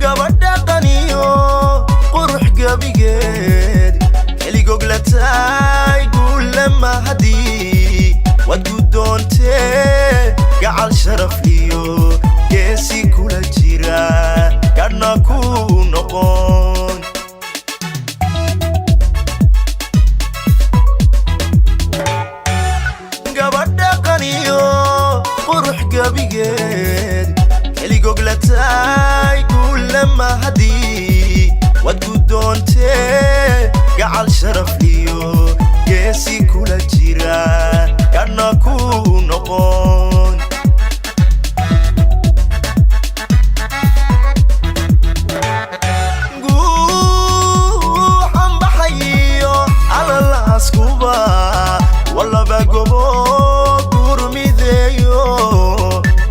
Gabadha qaniyo qurux gabigeed keligoglatay guulama haddii waad guddoontee, gacal sharaf iyo geesi kula jira gadhna ku noqon. Gabadha qaniyo qurux gabigeed keligoglatay guulama haddii waad guddoontee, gacal sharaf iyo geesi kula jira gadhna ku noqon. Guuxan baxayo alalaaskuba walaba gobo gurmideeyo,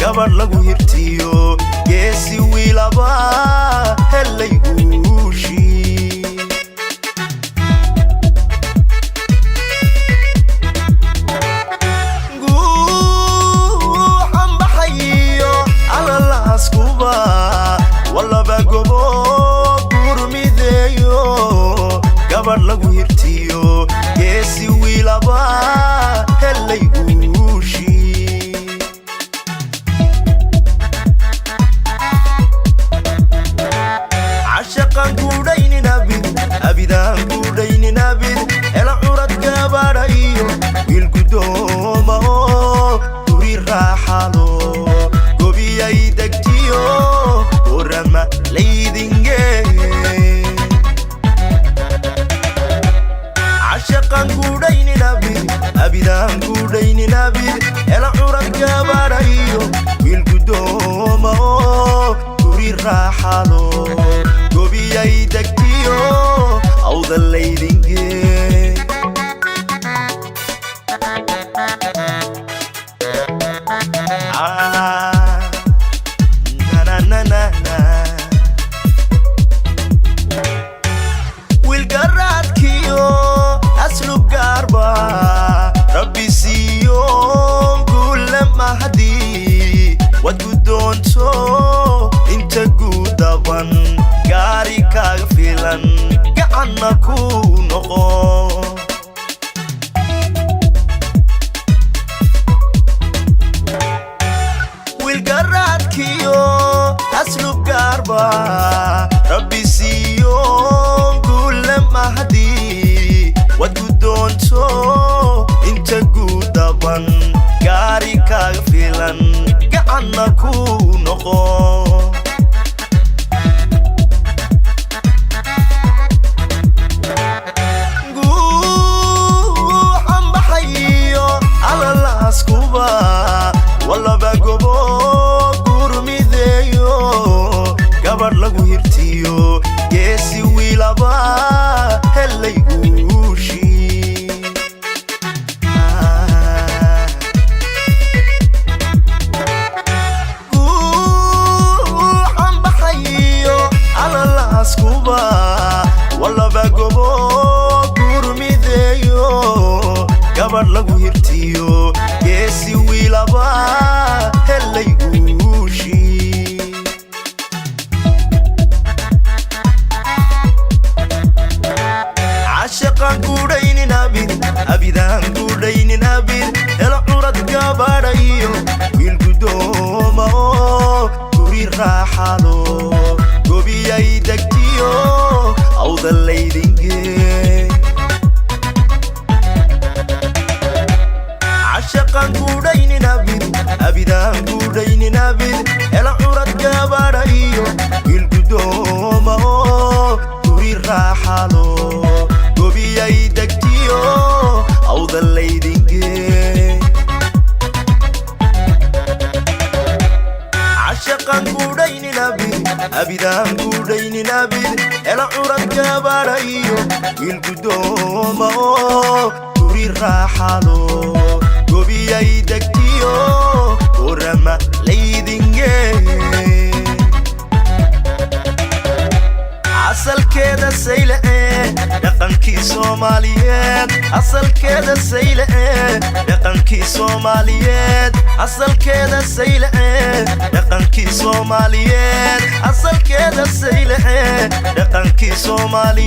gabadh lagu hirtiyo geesi wiilaba helay guushii. Guuxan baxayo alalaaskuba walaba gobo gurmideeyo, gabadh lagu hirtiyo geesi wiilaba helay guushii. Cashaqan guudhaynin abid, abidaan guudhaynin abid, hela curad gabadha iyo wiil guddooma oo guri raaxalo gobiyay degtiyo orama laydinge. Cashaqan guudhaynin abid, abidaan guudhaynin abid, hela curad gabadha iyo wiil guddooma oo guri raaxalo gobiyay degtiyo awda laydinge. Ah, na na na na. Wiilgaraadkiyo aslub gaarba rabbi siiyo guulama haddii waad guddoonto, inta guudaban gaari kaaga filan gacanna ku noqo. Wiilgaraadkiyo aslub gaarba rabbi siiyo guulama haddii waad guddoonto, inta guudaban gaari kaaga filan gacanna ku noqo. Guuxan baxayo alalaaskuba walaba gobo gurmideeyo, gabadh lagu hirtiyo geesi wiilaba helay guushii. Guuxan baxayo alalaaskuba walaba gobo gurmideeyo, gabadh lagu hirtiyo geesi wiilaba helay guushii. Cashaqan guudhaynin abid, abidaan guudhaynin abid, helo curad gabadha iyo wiil guddooma oo guri raaxalo gobiyay degtiyo awda laydinge. Cashaqan guudhaynin abid, abidaan guudhaynin abid, hela curad gabadha iyo wiil guddooma oo guri raaxalo gobiyay degtiyo awda laydinge. Cashaqan guudhaynin abid, abidaan guudhaynin abid, hela curad gabadha iyo wiil guddooma oo guri raaxalo gobiyay degtiyo orama laydinge. Saylace, dhaqankii Soomaaliyeed, asalkeeda Saylace, dhaqankii Soomaaliyeed, asalkeeda Saylace, dhaqankii Soomaaliyeed, asalkeeda Saylace, dhaqankii Soomaaliyeed.